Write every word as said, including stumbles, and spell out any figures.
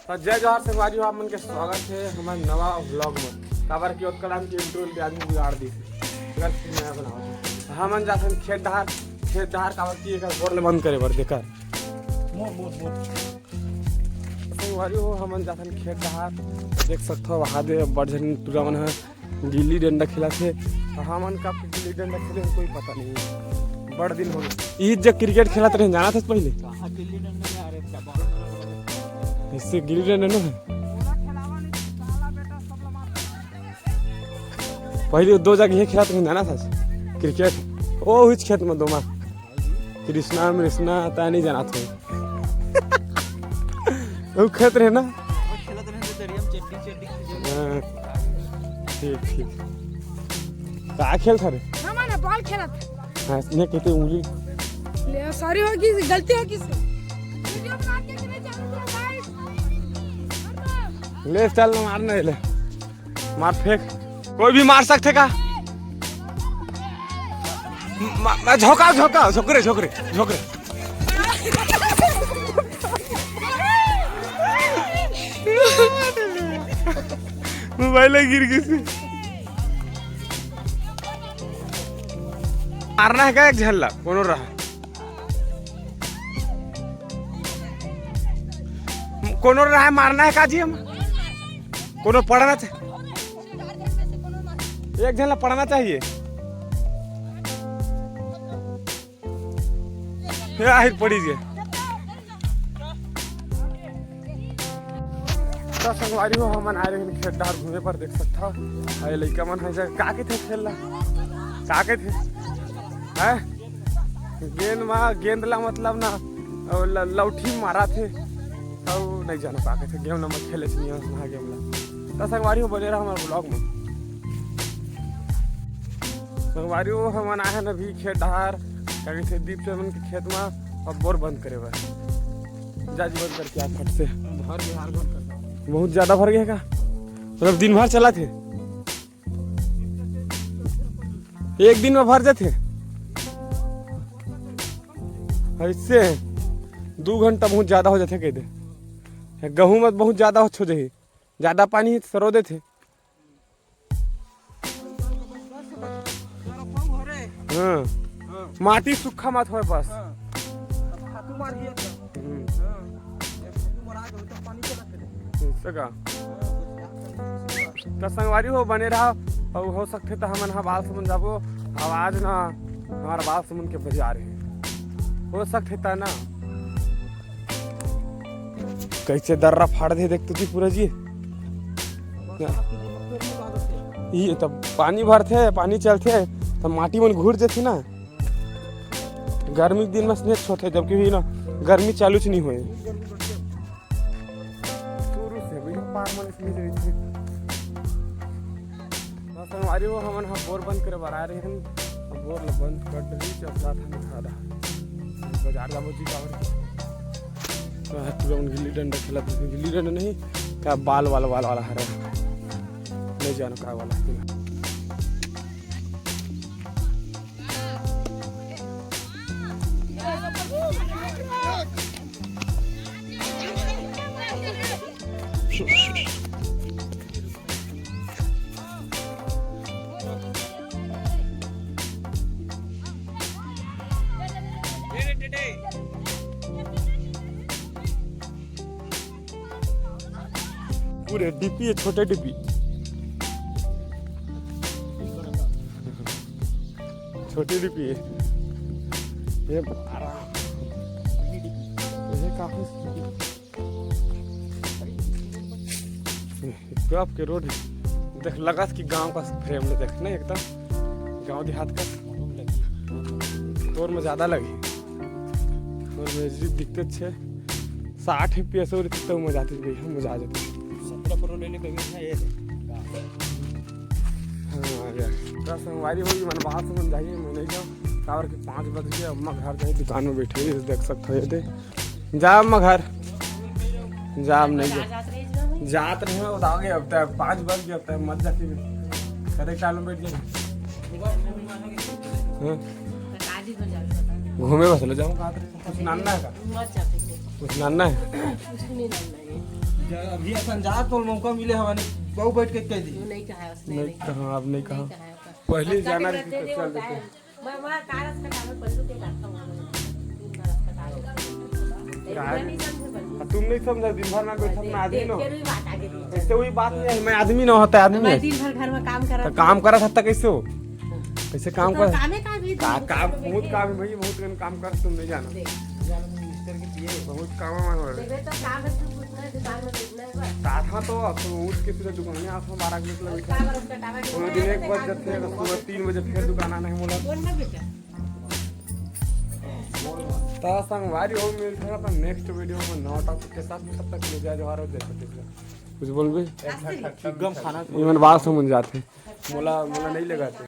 तो जय जोहार संगवारी हो, आप मन के स्वागत हे हमर नवा vlog में। काबर कि ओतका time के intro ले आदमी बिगाड़ दिस हे। अगर फिर नया बनाओ। हमन जाथन खेत डहार, खेत डहार काबर कि एकर बोर ले बंद करे बर देकर। मोर, मोर, मोर। संगवारी हो, हमन जाथन खेत डहार। देख सकथो, वहाँ दे बड़ झन टूरा मन ह गिल्ली डंडा खेलत हे। हमन कब के गिल्ली डंडा खेले हे, कोई पता नहीं। बड़ दिन हो गए। ई जग cricket खेलत रहे, जानत हस पहले? कहाँ गिल्ली डंडा में, अरे, क्या बॉल। इससे गिल्ली डंडा न है। पहले दो जगह ये खेलत रहे, जानत हस? Cricket। ओ, उस खेत में दो माँ। कृष्णा, मृष्णा, ता नहीं जानत हो। वो खेत रहे ना? वो खेलत रहे तो दरिया में चड्डी, चड्डी के जगह। हाँ, ठीक, ठीक। का खेलत रहे? हमन बॉल खेलत। हाँ, इसने कहते उंगली। ले, sorry हो गई, गलती हो गई से। Video बना के नहीं जाना था, guys। ले, चल ना, मारना है, ले। मार फेंक। कोई भी मार सकथे का? म-, म-, झोंका, झोंका, झोंकरे, झोंकरे, झोंकरे। मोबाइल गिर गिस। मारना है का एक झल्ला? कोनो रहा। कोनो रहा है, मारना है का जी हम? कोनो पड़ना चाहिए। एक झन ला पड़ना चाहिए। हे आहिर पड़ी जे। तो संगवारी हो, हमन आए रहिन खेत डहार घूमे पर, देख सकथव। अरे लइका मन है जे, का कथे खेल ला? का कथे? हैं? गेंद मा, गेंद ला मतलब ना, अउ ल-, लौठी मारा थे। अउ नहीं जाना का कथे, गेम नंबर खेले से नहीं, वहाँ गेम ला। तो संगवारी हो, बने रहा हमारे vlog में। संगवारी हो, हमन आए हैं अभी खेत डहार, का कथे, दीप चंदन के खेत में, अब बोर बंद करे बर। जा जी, बंद करके आ फट से। भर बिहार भर करता। बहुत ज्यादा भर गया का? मतलब दिन भर चला थे? एक दिन में भर जाथे? ऐसे दू घंटा बहुत ज्यादा हो जाथे, कह दे। गहूं में बहुत ज्यादा हो जाही, ज्यादा पानी सरो देथे। हाँ। माटी सूखा मत होए बस। हम्म। ऐसे का? त संगवारी हो, बने रहा, अउ हो सकथे त हमन ह बालसमुंद जाबो। आवाज ना हमारा बालसमुंद के बजा रहे, हो सकथे त ना। कैसे दर्रा फाड़ दे, देख तो जी पूरा जी। ये तब पानी भरथे, पानी चलथे, तब माटी मन घुर जथे ना। गर्मी के दिन में स्नेच होथे, जबकि भी ना गर्मी चालू च नहीं होए। शुरू से भैया पार मन इसमें से रहिथे। बस संगवारी हो, हमन ह बोर बंद करे बर आए रहे हन। अब बोर ल बंद कर डरी, चल साथ हम खा रहा। बाजार जाबो जी काबर। तो है पूरा मन गिल्ली डंडा खेलत रहे। गिल्ली डंडा नहीं, का बाल वाला, बाल वाला हरे। नहीं जानो का वाला। पूरे डीपी है, छोटे डीपी। छोटी डीपी है। ये बारह। ये काफी गजब के रोड है। देख, लगत कि गांव कस frame ले देख ना, एकदम गांव देहात कस। तोर में ज्यादा लगी, तोर में जी दिखते छे। साठ एफपीएस और तो मजा आती भैया, मजा आ जाती। सत्रह प्रो ले ले कभी ना ये। हाँ, आ गया। तो संगवारी होई, मन बात समझ जाइए, मैं नहीं जाऊँ। काबर के पाँच बज गए, अम्मा घर जाए, दुकान में बैठे हुए, देख सकते हो ये दे। जा अम्मा घर। जा, अब नहीं जा। जात रहे हो, तो आगे अब तक पाँच बज गए, अब तक मत जाके करे टाइम में बैठ जाए। हाँ? घूमे बस ले जाऊँ, कहाँ तक? कुछ नानना है का? कुछ नानना है? कुछ नहीं नानना है। अभी असन जा तो मौका मिले हवा नहीं, बहु बैठ के कह दी। नहीं कहा उसने, नहीं कहा, अब नहीं कहा। पहले जाना रहते चल देते। तुम नहीं समझा, दिन भर में कोई समझा आदमी ना। ऐसे वही बात नहीं है, मैं आदमी ना होता है, आदमी है। दिन भर घर में काम करा, काम करा था कैसे हो? कैसे काम कर? काम बहुत काम है भाई, बहुत काम, काम कर, तुम नहीं जाना। बहुत काम है। साथ तो उठ के सीधा दुकान में आता हूँ, बारह बजे तक बैठा। पूरे दिन एक बजे जाते हैं, सुबह तीन बजे फिर दुकान आना है बोला। तो संगवारी हो, मिलते हैं अपन नेक्स्ट वीडियो में नौ टॉपिक के साथ। तब तक के लिए जय जोहार और जय छत्तीसगढ़। कुछ बोलबे? एकदम खाना ये मन बात समझ जाते। मोला मोला नहीं लगाते।